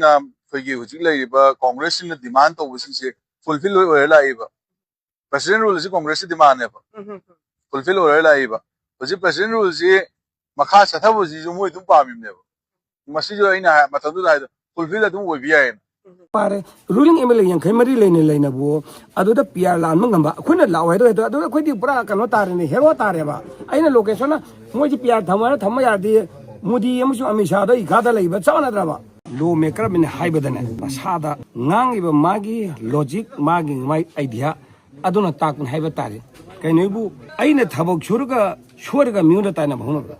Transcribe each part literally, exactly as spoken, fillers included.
ꯑꯩꯈꯣꯏꯒꯤ ꯍꯧꯖꯤꯛ ꯂꯩꯔꯤꯕ ꯀꯣꯡꯒ꯭ꯔꯦꯁꯁꯤꯡꯅ ꯗꯤꯃꯥꯟ ꯇꯧꯕꯁꯤꯡꯁꯦ ꯐꯨꯜꯐꯤꯜ ꯑꯣꯏ ꯑꯣꯏꯔ ꯂꯥꯛꯏꯕ꯫ ꯄ꯭ꯔꯁꯤꯗꯦꯟ ꯔꯨꯜ ꯑꯁꯤ ꯀꯣꯡꯒ꯭ꯔꯦꯁꯀꯤ ꯗꯤꯃꯥꯟꯅꯦꯕ, ꯐꯨꯜꯐꯤꯜ ꯑꯣꯏꯔ ꯂꯥꯛꯏꯕ꯫ ꯍꯧꯖꯤꯛ ꯄ꯭ꯔꯁꯤꯗꯦꯟ ꯔꯨꯜꯁꯤ ꯃꯈꯥ ꯆꯠꯊꯕꯁꯤꯁꯨ ꯃꯣꯏ ꯑꯗꯨꯝ ꯄꯥꯝꯃꯤꯕꯅꯦꯕ꯫ ꯃꯁꯤꯁꯨ ꯑꯩꯅ ꯍꯥꯏ- ꯃꯇꯝꯗꯨꯗ ꯍꯥꯏꯗꯣ ꯐꯨꯜꯐꯤꯜ ꯑꯗꯨꯝ ꯑꯣꯏꯕ ꯌꯥꯏꯌꯦꯅ꯫ ꯄꯥꯔꯦ꯫ ꯔꯨꯂꯤꯡ ꯑꯦꯝ ꯑꯦꯜ ꯑꯦ ꯌꯥꯡꯈꯩ ꯃꯔꯤ ꯂꯩꯅ ꯂꯩꯅꯕꯨ ꯑꯗꯨꯗ ꯄꯤ ꯑꯥꯔ ꯂꯥꯟꯕ ꯉꯝꯕ ꯑꯩꯈꯣꯏꯅ ꯂꯥꯛꯑꯣ ꯍꯥꯏꯗꯣ ꯍꯦꯛꯇ ꯑꯗꯨꯗ ꯑꯩꯈꯣꯏꯗꯤ ꯄꯨꯔꯥ ꯀꯩꯅꯣ ꯇꯥꯔꯦꯅꯦ, ꯍꯦꯔꯣ ꯇꯥꯔꯦꯕ꯫ ꯑꯩꯅ ꯂꯣꯀꯦꯁꯟꯅ ꯃꯣꯏꯁꯤ ꯄꯤ ꯑꯥꯔ ꯊꯝꯃꯣ ꯍꯥꯏꯔ ꯊꯝꯕ ꯌꯥꯔꯗꯤ ꯃꯣꯗꯤ ꯑꯃꯁꯨꯡ ꯑꯃꯤꯠ ꯁꯥꯍꯗꯣ ꯏꯀꯥꯗ ꯂꯩꯕ ꯆꯞ ꯃꯥꯟꯅꯗ꯭ꯔꯕ? ꯂꯣ ꯃꯦꯀꯔ ꯑꯃꯅ ꯍꯥꯏꯕꯗꯅꯦ, ꯃꯁꯥꯗ ꯉꯥꯡꯉꯤꯕ ꯃꯥꯒꯤ ꯂꯣꯖꯤꯛ, ꯃꯥꯒꯤ ꯃꯥꯏ ꯑꯥꯏꯗꯤꯌꯥ ꯑꯗꯨꯅ ꯇꯥꯛꯄꯅꯤ ꯍꯥꯏꯕ ꯇꯥꯔꯦ꯫ ꯀꯩꯅꯣꯕꯨ ꯑꯩꯅ ꯊꯕꯛ ꯁꯨꯔꯒ ꯁꯣꯏꯔꯒ ꯃꯤꯉꯣꯟꯗ ꯇꯥꯏꯅꯕ ꯍꯧꯅꯕ꯭ꯔꯥ?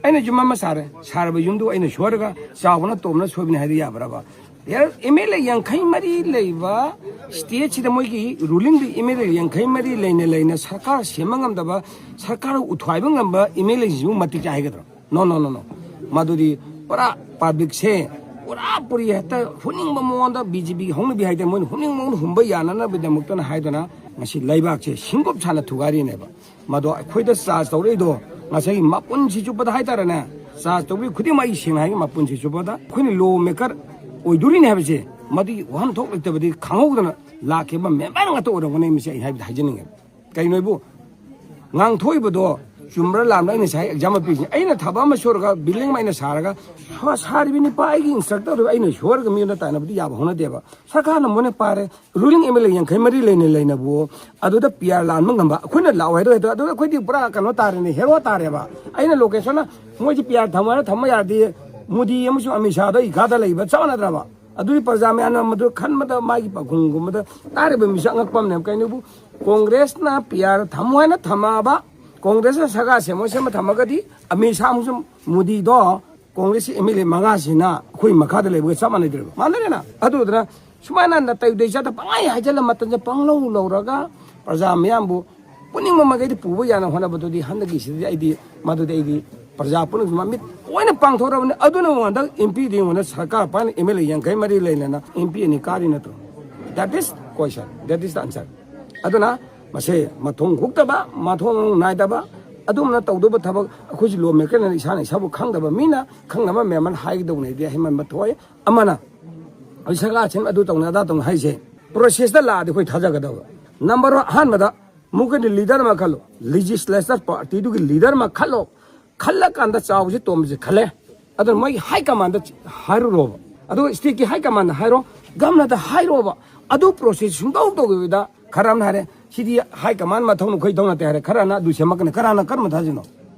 ꯑꯩꯅ ꯌꯨꯝ ꯑꯃ ꯁꯥꯔꯦ, ꯁꯥꯔꯕ ꯌꯨꯝꯗꯨ ꯑꯩꯅ ꯁꯣꯏꯔꯒ ꯆꯥꯎꯕꯅ ꯇꯣꯝꯅ ꯁꯣꯏꯕꯅꯤ ꯍꯥꯏꯗꯤ ꯌꯥꯕ꯭ꯔꯕ? ꯑꯦꯝ ꯑꯦꯜ ꯑꯦ ꯌꯥꯡꯈꯩ ꯃꯔꯤ ꯂꯩꯕ ꯁ꯭ꯇꯦꯠꯁꯤꯗ ꯃꯣꯏꯒꯤ ꯔꯨꯂꯤꯡꯗꯤ ꯑꯦꯝ ꯑꯦꯜ ꯑꯦ ꯌꯥꯡꯈꯩ ꯃꯔꯤ ꯂꯩꯅ ꯂꯩꯅ ꯁꯔꯀꯥꯔ ꯁꯦꯝꯕ ꯉꯝꯗꯕ, ꯁꯔꯀꯥꯔ ꯎꯊꯨꯍꯥꯏꯕ ꯉꯝꯕ ꯑꯦꯝ ꯑꯦꯜ ꯑꯦꯁꯤꯕꯨ ꯃꯇꯤꯛ ꯆꯥꯏ ꯍꯥꯏꯒꯗ꯭ꯔꯣ? ꯅꯣ, ꯅꯣ, ꯅꯣ, ꯅꯣ꯫ ꯃꯗꯨꯗꯤ ꯄꯨꯔꯥ ꯄꯕ꯭ꯂꯤꯛꯁꯦ ꯄꯨꯔꯥ ꯄꯨꯔꯤ ꯍꯦꯛꯇ ꯍꯨꯅꯤꯡꯕ ꯃꯑꯣꯡꯗ ꯕꯤ ꯖꯦ ꯄꯤꯒꯤ ꯍꯧꯅꯕꯤ ꯍꯥꯏꯗꯅ ꯃꯣꯏꯅ ꯍꯨꯅꯤꯡꯕ ꯃꯑꯣꯡꯗ ꯍꯨꯝꯕ ꯌꯥꯅꯅꯕꯒꯤꯗꯃꯛꯇꯅ ꯍꯥꯏꯗꯅ ꯉꯁꯤ ꯂꯩꯕꯥꯛꯁꯦ ꯁꯤꯡꯒꯨꯞ ꯁꯥꯅ ꯊꯨꯒꯥꯏꯔꯤꯅꯦꯕ꯫ ꯃꯗꯣ ꯑꯩꯈꯣꯏꯗ ꯆꯥꯔꯖ ꯇꯧꯔꯛꯏꯗꯣ ꯉꯁꯥꯏꯒꯤ ꯃꯄꯨꯟꯁꯤ ꯆꯨꯞꯄꯗ ꯍꯥꯏꯇꯥꯔꯦꯅꯦ, ꯆꯥꯔꯖ ꯇꯧꯕꯤ ꯈꯨꯗꯤꯡꯃꯛ ꯑꯩ ꯁꯦꯡꯅ ꯍꯥꯏꯒꯦ, ꯃꯄꯨꯟꯁꯤ ꯆꯨꯞꯄꯗ ꯑꯩꯈꯣꯏꯅ ꯂꯣ ꯃꯦꯀꯔ ꯑꯣꯏꯗꯣꯔꯤꯅꯦ ꯍꯥꯏꯕꯁꯦ ꯃꯗꯨꯒꯤ ꯋꯥꯍꯟꯊꯣꯛ ꯂꯩꯇꯕꯗꯤ ꯈꯪꯍꯧꯗꯅ ꯂꯥꯛꯈꯤꯕ ꯃꯦꯝꯕꯔ ꯉꯥꯛꯇ ꯑꯣꯏꯔꯝꯒꯅꯤ ꯃꯁꯤ ꯑꯩ ꯍꯥꯏꯕꯗ ꯍꯥꯏꯖꯅꯤꯡꯉꯦ꯫ ꯀꯩꯅꯣ ꯍꯥꯏꯕꯨ ꯉꯥꯡꯊꯣꯛꯏꯕꯗꯣ ꯆꯨꯝꯕ꯭ꯔꯥ ꯂꯥꯟꯕ꯭ꯔꯥ? ꯑꯩ ꯉꯁꯥꯏ ꯑꯦꯛꯖꯥꯝ ꯑꯃ ꯄꯤꯁꯤꯅꯦ, ꯑꯩꯅ ꯊꯕꯛ ꯑꯃ ꯁꯨꯔꯒ ꯕꯤꯜꯗꯤꯡ ꯑꯃ ꯑꯩꯅ ꯁꯥꯔꯒ ꯁꯥ- ꯁꯥꯔꯤꯕ ꯅꯨꯄꯥ ꯑꯩꯒꯤ ꯏꯟꯁꯇ꯭ꯔꯛꯇꯔꯗꯨ ꯑꯩꯅ ꯁꯣꯏꯔꯒ ꯃꯤꯉꯣꯟꯗ ꯇꯥꯏꯅꯕꯗꯤ ꯌꯥꯕ ꯍꯧꯅꯗꯦꯕ꯫ ꯁꯔꯀꯥꯔꯅ ꯃꯣꯏꯅ ꯄꯥꯔꯦ, ꯔꯨꯂꯤꯡ ꯑꯦꯝ ꯑꯦꯜ ꯑꯦ ꯌꯥꯡꯈꯩ ꯃꯔꯤ ꯂꯩꯅ ꯂꯩꯅꯕꯨ ꯑꯗꯨꯗ ꯄꯤ ꯑꯥꯔ ꯂꯥꯟꯕ ꯉꯝꯕ ꯑꯩꯈꯣꯏꯅ ꯂꯥꯛꯑꯣ ꯍꯥꯏꯗꯣ ꯍꯦꯛꯇ ꯑꯗꯨꯗ ꯑꯩꯈꯣꯏꯗꯤ ꯄꯨꯔꯥ ꯀꯩꯅꯣ ꯇꯥꯔꯦꯅꯦ, ꯍꯦꯔꯣ ꯇꯥꯔꯦꯕ꯫ ꯑꯩꯅ ꯂꯣꯀꯦꯁꯟꯅ ꯃꯣꯏꯁꯤ ꯄꯤ ꯑꯥꯔ ꯊꯝꯃꯣ ꯍꯥꯏꯔ ꯊꯝꯕ ꯌꯥꯔꯗꯤ ꯃꯣꯗꯤ ꯑꯃꯁꯨꯡ ꯑꯃꯤꯠ ꯁꯥꯍꯗꯣ ꯏꯀꯥꯗ ꯂꯩꯕ ꯆꯞ ꯃꯥꯟꯅꯗ꯭ꯔꯕ? ꯑꯗꯨꯗꯤ ꯄ꯭ꯔꯖꯥ ꯃꯌꯥꯝꯅ ꯃꯗꯨ ꯈꯟꯕꯗ ꯃꯥꯒꯤ ꯄꯥꯎꯈꯨꯝꯒꯨꯝꯕꯗ ꯇꯥꯔꯤꯕ ꯃꯤꯁꯛ ꯑꯉꯛꯄ ꯑꯃꯅꯦꯕ꯫ ꯀꯩꯅꯣꯕꯨ ꯀꯣꯡꯒ꯭ꯔꯦꯁꯅ ꯄꯤ ꯑꯥꯔ ꯊꯝꯃꯣ ꯍꯥꯏꯅ ꯊꯝꯃꯛꯑꯕ, ꯀꯣꯡꯒ꯭ꯔꯦꯁꯅ ꯁꯔꯀꯥꯔ ꯁꯦꯝꯃꯣ ꯁꯦꯝꯃ ꯊꯝꯃꯒꯗꯤ ꯑꯃꯤꯠ ꯁꯥꯍ ꯑꯃꯁꯨꯡ ꯃꯣꯗꯤꯗꯣ ꯀꯣꯡꯒ꯭ꯔꯦꯁꯀꯤ ꯑꯦꯝ ꯑꯦꯜ ꯑꯦ ꯃꯉꯥꯁꯤꯅ ꯑꯩꯈꯣꯏ ꯃꯈꯥꯗ ꯂꯩꯕꯒ ꯆꯞ ꯃꯥꯟꯅꯗ꯭ꯔꯦꯕ, ꯃꯥꯟꯅꯔꯦꯅ? ꯑꯗꯨꯗꯨꯅ ꯁꯨꯃꯥꯏꯅ ꯅꯥꯇꯩ ꯎꯗꯩ ꯆꯥꯗ ꯄꯪꯍꯥꯏ ꯍꯥꯏꯖꯤꯜꯂ ꯃꯇꯝꯁꯦ ꯄꯪꯂꯧ ꯂꯧꯔꯒ ꯄ꯭ꯔꯖꯥ ꯃꯌꯥꯝꯕꯨ ꯄꯨꯅꯤꯡꯕ ꯃꯈꯩꯗꯤ ꯄꯨꯕ ꯌꯥꯅ ꯍꯣꯠꯅꯕꯗꯨꯗꯤ ꯍꯟꯗꯛꯀꯤꯁꯤꯗꯤ ꯑꯩꯗꯤ ꯃꯗꯨꯗꯤ ꯑꯩꯗꯤ ꯄ꯭ꯔꯖꯥ ꯄꯨꯝꯅꯃꯛ ꯃꯃꯤꯠ ꯂꯣꯏꯅ ꯄꯥꯡꯊꯣꯛꯔꯕꯅꯤ꯫ ꯑꯗꯨꯅ ꯃꯉꯣꯟꯗ ꯑꯦꯝ ꯄꯤꯗꯤ ꯑꯩꯉꯣꯟꯗ ꯁꯔꯀꯥꯔ ꯄꯥꯏꯅ ꯑꯦꯝ ꯑꯦꯜ ꯑꯦ ꯌꯥꯡꯈꯩ ꯃꯔꯤ ꯂꯩꯅꯅ ꯑꯦꯝ ꯄꯤ ꯑꯅꯤ ꯀꯥꯔꯤ ꯅꯠꯇ꯭ꯔꯣ? That is question, that is the answer. ꯑꯗꯨꯅ ꯃꯁꯦ ꯃꯊꯣꯡ ꯍꯨꯛꯇꯕ, ꯃꯊꯣꯡ ꯅꯥꯏꯗꯕ, ꯑꯗꯨꯝꯅ ꯇꯧꯗꯧꯕ ꯊꯕꯛ ꯑꯩꯈꯣꯏꯁꯨ ꯂꯣ ꯃꯦꯀꯔꯅ ꯏꯁꯥꯅ ꯏꯁꯥꯕꯨ ꯈꯪꯗꯕ ꯃꯤꯅ ꯈꯪꯅꯕ ꯃꯦꯝꯕꯔ ꯍꯥꯏꯒꯗꯧꯅꯦꯗꯤ ꯍꯩꯃꯟꯕ ꯊꯣꯛꯑꯦ꯫ ꯑꯃꯅ ꯑꯩ ꯁꯔꯀꯥꯔꯁꯤꯅ ꯑꯗꯨ ꯇꯧꯅꯤ ꯑꯗꯥ ꯇꯧꯅꯤ ꯍꯥꯏꯁꯦ ꯄ꯭ꯔꯣꯁꯦꯁꯇ ꯂꯥꯛꯑꯗꯤ ꯑꯩꯈꯣꯏ ꯊꯥꯖꯒꯗꯕ꯫ ꯅꯝꯕꯔ ꯋꯥꯟ, ꯑꯍꯥꯟꯕꯗ ꯃꯨꯛꯀꯗꯤ ꯂꯤꯗꯔ ꯑꯃ ꯈꯜꯂꯣ, ꯂꯤꯖꯤꯁꯂꯦꯆꯔ ꯄꯥꯔꯇꯤꯗꯨꯒꯤ ꯂꯤꯗꯔ ꯑꯃ ꯈꯜꯂꯣ꯫ ꯈꯜꯂꯀꯥꯟꯗ ꯆꯥꯎꯕꯁꯦ ꯇꯣꯝꯕꯁꯦ ꯈꯜꯂꯦ꯫ ꯑꯗꯨꯅ ꯃꯣꯏꯒꯤ ꯍꯥꯏ ꯀꯃꯥꯟꯗ ꯍꯥꯏꯔꯨꯔꯣꯕ, ꯑꯗꯨꯒ ꯁ꯭ꯇꯦꯠꯀꯤ ꯍꯥꯏ ꯀꯃꯥꯟꯗ ꯍꯥꯏꯔꯣ, ꯒꯚꯔꯅꯔꯗ ꯍꯥꯏꯔꯣꯕ꯫ ꯑꯗꯨ ꯄ꯭ꯔꯣꯁꯦꯁ ꯁꯨꯡꯇꯧ ꯇꯧꯗꯕꯤꯗ ꯈꯔ ꯑꯃꯅ ꯍꯥꯏꯔꯦ, "ꯁꯤꯗꯤ ꯍꯥꯏ ꯀꯃꯥꯟ ꯃꯊꯧ ꯅꯈꯣꯏ ꯇꯧ ꯅꯠꯇꯦ" ꯍꯥꯏꯔꯦ, ꯈꯔꯅ ꯑꯗꯨ ꯁꯦꯝꯃꯛꯀꯅꯤ, ꯀꯅꯥꯅ ꯀꯔꯝꯕ ꯊꯥꯖꯤꯅꯣ?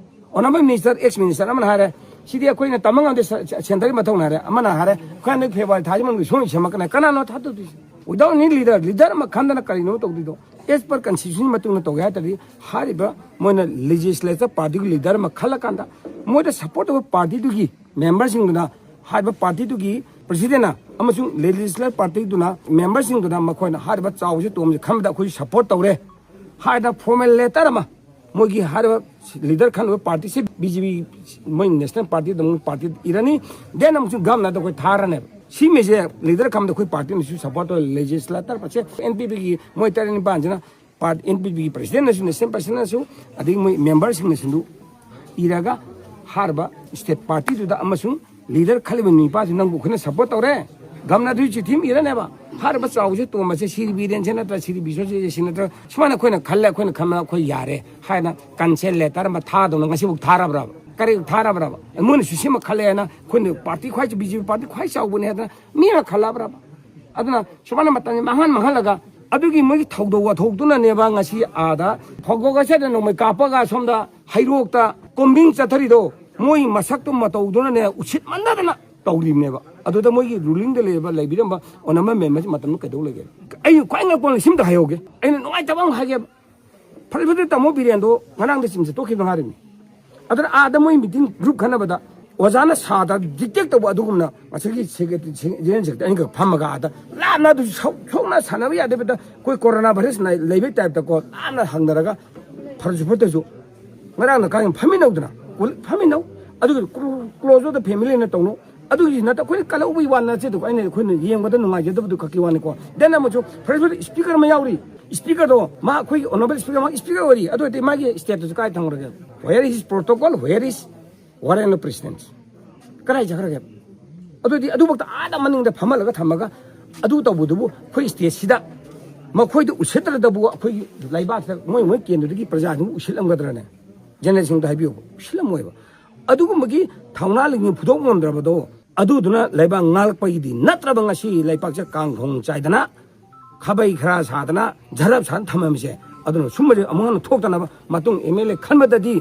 ꯑꯣꯅꯔꯦꯕꯜ ꯃꯤꯅꯤꯁꯇꯔ, ꯑꯦꯛꯁ ꯃꯤꯅꯤꯁꯇꯔ ꯑꯃꯅ ꯍꯥꯏꯔꯦ, "ꯁꯤꯗꯤ ꯑꯩꯈꯣꯏꯅ ꯇꯝꯕ ꯉꯝꯗꯦ, ꯁ-, ꯁ-, ꯁꯦꯟꯇꯔꯒꯤ ꯃꯊꯧꯅ" ꯍꯥꯏꯔꯦ, ꯑꯃꯅ ꯍꯥꯏꯔꯦ, "ꯑꯩꯈꯣꯏ ꯍꯟꯗꯛ ꯐꯦꯕ꯭ꯔꯨꯋꯥꯔꯤ ꯊꯥꯁꯤ ꯃꯅꯨꯡꯗ ꯁꯣꯏꯅ ꯁꯦꯝꯃꯛꯀꯅꯤ", ꯀꯅꯥꯅꯣ ꯊꯥꯗꯣꯛꯇꯣꯏꯁꯦ? Without any leader, ꯂꯤꯗꯔ ꯑꯃ ꯈꯟꯗꯅ ꯀꯔꯤꯅꯣ ꯇꯧꯗꯣꯏꯗꯣ? ꯑꯦꯁ ꯄꯔ ꯀꯟꯁꯇꯤꯇ꯭ꯌꯨꯁꯟꯒꯤ ꯃꯇꯨꯡ ꯏꯟꯅ ꯇꯧꯒꯦ ꯍꯥꯏ ꯇꯥꯔꯗꯤ, ꯍꯥꯏꯔꯤꯕ ꯃꯣꯏꯅ ꯂꯦꯖꯤꯁꯂꯦꯆꯔ ꯄꯥꯔꯇꯤꯒꯤ ꯂꯤꯗꯔ ꯑꯃ ꯈꯜꯂꯀꯥꯟꯗ, ꯃꯣꯏꯗ ꯁꯄꯣꯔꯠ ꯇꯧꯕ ꯄꯥꯔꯇꯤꯗꯨꯒꯤ ꯃꯦꯝꯕꯔꯁꯤꯡꯗꯨꯅ, ꯍꯥꯏꯔꯤꯕ ꯄꯥꯔꯇꯤꯗꯨꯒꯤ ꯄ꯭ꯔꯁꯤꯗꯦꯟꯅ ꯑꯃꯁꯨꯡ ꯂꯦꯖꯤꯁꯂꯦꯆꯔ ꯄꯥꯔꯇꯤꯗꯨꯅ ꯃꯦꯝꯕꯔꯁꯤꯡꯗꯨꯅ ꯃꯈꯣꯏꯅ ꯍꯥꯏꯔꯤꯕ ꯆꯥꯎꯕꯁꯦ ꯇꯣꯝꯕꯁꯦ ꯈꯟꯕꯗ ꯑꯩꯈꯣꯏꯁꯨ ꯁꯄꯣꯔꯠ ꯇꯧꯔꯦ ꯍꯥꯏꯅ ꯐꯣꯔꯃꯦꯜ ꯂꯦꯇꯔ ꯑꯃ ꯃꯣꯏꯒꯤ ꯍꯥꯏꯔꯤꯕ ꯂꯤꯗꯔ ꯈꯟꯕ ꯄꯥꯔꯇꯤꯁꯦ ꯕꯤ ꯖꯦ ꯄꯤ, ꯃꯣꯏ ꯅꯦꯁꯅꯦꯜ ꯄꯥꯔꯇꯤꯗ ꯑꯃꯨꯛ ꯄꯥꯔꯇꯤ ꯏꯔꯅꯤ, ꯗꯦꯟ ꯑꯃꯨꯛꯁꯨ ꯒꯚꯔꯅꯔꯗ ꯑꯩꯈꯣꯏ ꯊꯥꯔꯅꯦꯕ꯫ ꯁꯤꯃꯩꯁꯦ ꯂꯤꯗꯔ ꯈꯟꯕꯗ ꯑꯩꯈꯣꯏ ꯄꯥꯔꯇꯤꯅꯁꯨ ꯁꯄꯣꯔꯠ ꯇꯧꯔꯦ, ꯂꯦꯖꯤꯁꯂꯦꯇꯔ ꯄꯥꯔꯇꯤ, ꯑꯦꯟ ꯄꯤ ꯄꯤꯒꯤ ꯃꯣꯏ ꯇꯔꯦꯠ ꯅꯤꯄꯥꯟꯁꯤꯅ ꯄꯥꯔ-, ꯑꯦꯟ ꯄꯤ ꯄꯤꯒꯤ ꯄ꯭ꯔꯁꯤꯗꯦꯟꯅꯁꯨ, ꯅꯦꯁꯅꯦꯜ ꯄ꯭ꯔꯁꯤꯗꯦꯟꯅꯁꯨ, ꯑꯗꯒꯤ ꯃꯣꯏ ꯃꯦꯝꯕꯔꯁꯤꯡꯅꯁꯨ ꯏꯔꯒ ꯍꯥꯏꯔꯤꯕ ꯁ꯭ꯇꯦꯠ ꯄꯥꯔꯇꯤꯗꯨꯗ ꯑꯃꯁꯨꯡ ꯂꯤꯗꯔ ꯈꯜꯂꯤꯕ ꯅꯨꯄꯥꯁꯤ ꯅꯪꯕꯨ ꯑꯩꯈꯣꯏꯅ ꯁꯄꯣꯔꯠ ꯇꯧꯔꯦ, ꯒꯚꯔꯅꯔꯗꯨꯒꯤ ꯆꯤꯊꯤ ꯑꯃ ꯏꯔꯅꯦꯕ, ꯍꯥꯏꯔꯤꯕ ꯆꯥꯎꯕꯁꯦ ꯇꯣꯝꯕꯁꯦ ꯁꯤ ꯕꯤꯔꯦꯟꯁꯦ ꯅꯠꯇ꯭ꯔ, ꯁꯤ ꯕꯤꯁꯣꯁꯦ ꯁꯤ ꯅꯠꯇ꯭ꯔ, ꯁꯨꯃꯥꯏꯅ ꯑꯩꯈꯣꯏꯅ ꯈꯜꯂꯦ, ꯑꯩꯈꯣꯏꯅ ꯈꯟꯕ ꯑꯩꯈꯣꯏ ꯌꯥꯔꯦ ꯍꯥꯏꯅ ꯀꯟꯁꯦꯜ ꯂꯦꯇꯔ ꯑꯃ ꯊꯥꯗꯧꯅ ꯉꯁꯤꯐꯥꯎ ꯊꯥꯔꯕ꯭ꯔꯕ? ꯀꯔꯤ ꯊꯥꯔꯕ꯭ꯔꯕ? ꯃꯣꯏꯅꯁꯨ ꯁꯤꯃ ꯈꯜꯂꯦ ꯍꯥꯏꯅ ꯑꯩꯈꯣꯏꯅ ꯄꯥꯔꯇꯤ ꯈ꯭ꯋꯥꯏ, ꯕꯤ ꯖꯦ ꯄꯤ ꯄꯥꯔꯇꯤ ꯈ꯭ꯋꯥꯏ ꯆꯥꯎꯕꯅꯦ ꯍꯥꯏꯗꯅ ꯃꯤ ꯑꯃ ꯈꯜꯂꯕ꯭ꯔꯕ? ꯑꯗꯨꯅ ꯁꯨꯃꯥꯏꯅ ꯃꯇꯝꯁꯦ ꯃꯥꯡꯍꯟ ꯃꯥꯡꯍꯜꯂꯒ ꯑꯗꯨꯒꯤ ꯃꯣꯏꯒꯤ ꯊꯧꯗꯣꯛ ꯋꯥꯊꯣꯛꯇꯨꯅꯅꯦꯕ ꯉꯁꯤ ꯑꯥꯗ ꯐꯧꯗꯣꯛ ꯑꯁꯤꯗ ꯅꯣꯡꯃꯩ ꯀꯥꯞꯄꯒ ꯁꯣꯝꯗ ꯍꯩꯔꯣꯛꯇ ꯀꯣꯝꯕꯤꯡ ꯆꯠꯊꯔꯤꯗꯣ꯫ ꯃꯣꯏ ꯃꯁꯛꯇꯨ ꯃꯇꯧꯗꯨꯅꯅꯦ ꯎꯁꯤꯠꯃꯟꯗꯗꯅ ꯇꯧꯔꯤꯕꯅꯦꯕ꯫ ꯑꯗꯨꯗ ꯃꯣꯏꯒꯤ ꯔꯨꯂꯤꯡꯗ ꯂꯩꯔꯤꯕ, ꯂꯩꯕꯤꯔꯝꯕ ꯑꯣꯅꯔꯦꯕꯜ ꯃꯦꯝꯕꯔꯁꯤ ꯃꯇꯝꯗꯨ ꯀꯩꯗꯧ ꯂꯩꯒꯦ? ꯑꯩ ꯈ꯭ꯋꯥꯏ ꯉꯛꯄ ꯋꯥꯅꯤ, ꯁꯤꯝꯇ ꯍꯥꯏꯍꯧꯒꯦ꯫ ꯑꯩꯅ ꯅꯨꯡꯉꯥꯏꯇꯕ ꯑꯃ ꯍꯥꯏꯒꯦꯕ꯫ ꯐꯔꯦ, ꯐꯔꯦ, ꯇꯥꯃꯣ ꯕꯤꯔꯦꯟꯗꯣ ꯉꯔꯥꯡꯗ ꯆꯤꯝꯁ ꯇꯣꯛꯈꯤꯕ ꯉꯥꯏꯔꯤꯅꯤ꯫ ꯑꯗꯨꯅ ꯑꯥꯗ ꯃꯣꯏ ꯃꯤꯇꯤꯡ ꯒ꯭ꯔꯨꯞ ꯈꯟꯅꯕꯗ ꯑꯣꯖꯥꯅ ꯁꯥꯇ꯭ꯔ ꯗꯤꯛꯇꯦꯠ ꯇꯧꯕ ꯑꯗꯨꯒꯨꯝꯅ ꯉꯁꯥꯏꯒꯤ ꯁꯦꯀ꯭ꯔꯦꯇꯔꯤ, ꯁꯦ-, ꯖꯦꯅꯔꯦꯜ ꯁꯦꯀ꯭ꯔꯦꯇꯔꯤ ꯑꯅꯤꯈꯛ ꯐꯝꯃꯒ ꯑꯥꯗ ꯂꯥꯞꯅ ꯑꯗꯨꯁꯨ ꯁꯧ-, ꯁꯣꯛꯅ ꯁꯥꯟꯅꯕ ꯌꯥꯗꯦ ꯍꯥꯏꯕꯗ ꯑꯩꯈꯣꯏ ꯀꯣꯔꯣꯅꯥ ꯚꯥꯏꯔꯁ ꯅꯥꯏ-, ꯂꯩꯕꯩ ꯇꯥꯏꯞꯇꯀꯣ ꯂꯥꯞꯅ ꯍꯪꯅꯔꯒ ꯐꯔꯁꯨ ꯐꯠꯇ꯭ꯔꯁꯨ ꯉꯔꯥꯡꯅ ꯀꯥꯏ ꯐꯝꯃꯤꯟꯅꯧꯗꯅ, ꯀꯣꯜ-, ꯐꯝꯃꯤꯟꯅꯧ꯫ ꯑꯗꯨꯒ ꯀ꯭ꯂꯣ-, close of the family ꯅ ꯇꯧꯅꯧ꯫ ꯑꯗꯨꯒꯤ ꯅꯠꯇ ꯑꯩꯈꯣꯏꯅ ꯀꯜꯍꯧꯕꯒꯤ ꯋꯥ ꯅꯠꯆꯦ꯫ ꯑꯗꯨꯒ ꯑꯩꯅ, ꯑꯩꯈꯣꯏꯅ ꯌꯦꯡꯕꯗ ꯅꯨꯡꯉꯥꯏꯖꯗꯕꯗꯨ ꯈꯛꯀꯤ ꯋꯥꯅꯤꯀꯣ꯫ ꯗꯦꯟ ꯑꯃꯁꯨ ꯐꯔꯁꯨ ꯐꯠꯇ꯭ꯔꯁꯨ ꯁ꯭ꯄꯤꯀꯔ ꯑꯃ ꯌꯥꯎꯔꯤ꯫ ꯏꯁꯄꯤꯀꯔꯗꯣ, ꯃꯥ ꯑꯩꯈꯣꯏꯒꯤ ꯑꯣꯅꯔꯦꯕꯜ ꯏꯁꯄꯤꯀꯔ, ꯃꯥ ꯏꯁꯄꯤꯀꯔ ꯑꯣꯏꯔꯤ, ꯑꯗꯨ ꯑꯣꯏꯔꯗꯤ ꯃꯥꯒꯤ ꯁ꯭ꯇꯦꯠꯇꯨꯁꯨ ꯀꯥꯏ ꯊꯝꯈ꯭ꯔꯒꯦ? Where is his protocol? Where is warrant of presence? ꯀꯗꯥꯏ ꯆꯠꯈ꯭ꯔꯒꯦ? ꯑꯗꯨꯗꯤ ꯑꯗꯨꯃꯛꯇ ꯑꯥꯗ ꯃꯅꯤꯡꯗ ꯐꯝꯍꯜꯂꯒ ꯊꯝꯃꯒ ꯑꯗꯨ ꯇꯧꯕꯗꯨꯕꯨ ꯑꯩꯈꯣꯏ ꯁ꯭ꯇꯦꯠꯁꯤꯗ ꯃꯈꯣꯏꯗ ꯎꯁꯤꯠꯇ꯭ꯔꯗꯕꯨ ꯑꯩꯈꯣꯏꯒꯤ ꯂꯩꯕꯥꯛꯁꯤꯗ ꯃꯣꯏ ꯃꯣꯏ ꯀꯦꯟꯗ꯭ꯔꯗꯒꯤ ꯄ꯭ꯔꯖꯥꯁꯤꯡꯕꯨ ꯎꯁꯤꯠꯂꯝꯒꯗ꯭ꯔꯅꯦ? ꯖꯦꯅꯔꯦꯜꯁꯤꯡꯗ ꯍꯥꯏꯕꯤꯌꯨ, ꯎꯁꯤꯠꯂꯝꯃꯣꯏꯕ꯫ ꯑꯗꯨꯒꯨꯝꯕꯒꯤ ꯊꯧꯅꯥ ꯂꯤꯡꯖꯦꯜ ꯐꯨꯗꯣꯛ ꯉꯝꯗ꯭ꯔꯕꯗꯣ, ꯑꯗꯨꯗꯨꯅ ꯂꯩꯕꯥꯛ ꯉꯥꯛꯄꯒꯤꯗꯤ ꯅꯠꯇ꯭ꯔꯕ ꯉꯁꯤ ꯂꯩꯄꯥꯛꯁꯦ ꯀꯥꯡꯈꯣꯡ ꯆꯥꯏꯗꯅ, ꯈꯥꯕꯩ ꯈꯔ ꯁꯥꯗꯅ, ꯖꯔꯞ ꯁꯥꯗꯅ ꯊꯝꯃꯝꯃꯤꯁꯦ꯫ ꯑꯗꯨꯅ ꯁꯨꯝꯕꯁꯦ ꯑꯃꯨꯛ ꯍꯟꯅ ꯊꯣꯛꯇꯅꯕ ꯃꯇꯨꯡ ꯑꯦꯝ ꯑꯦꯜ ꯑꯦ ꯈꯟꯕꯗꯗꯤ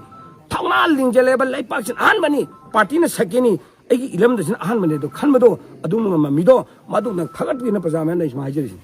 ꯊꯧꯅꯥ ꯂꯤꯡꯖꯦꯜ ꯂꯩꯕ, ꯂꯩꯄꯥꯛꯁꯤꯅ ꯑꯍꯥꯟꯕꯅꯤ, ꯄꯥꯔꯇꯤꯅ ꯁꯦꯀꯦꯟꯅꯤ, ꯑꯩꯒꯤ ꯏꯂꯝꯗꯁꯤꯅ ꯑꯍꯥꯟꯕꯅꯤ ꯑꯗꯣ ꯈꯟꯕꯗꯣ, ꯑꯗꯨꯝ ꯉꯝꯕ ꯃꯤꯗꯣ ꯃꯗꯨꯅ ꯊꯥꯒꯠꯄꯤꯅ ꯄ꯭ꯔꯖꯥ ꯃꯌꯥꯝꯗ ꯑꯩ ꯁꯨꯝ ꯍꯥꯏꯖꯔꯤꯁꯤꯅꯤ꯫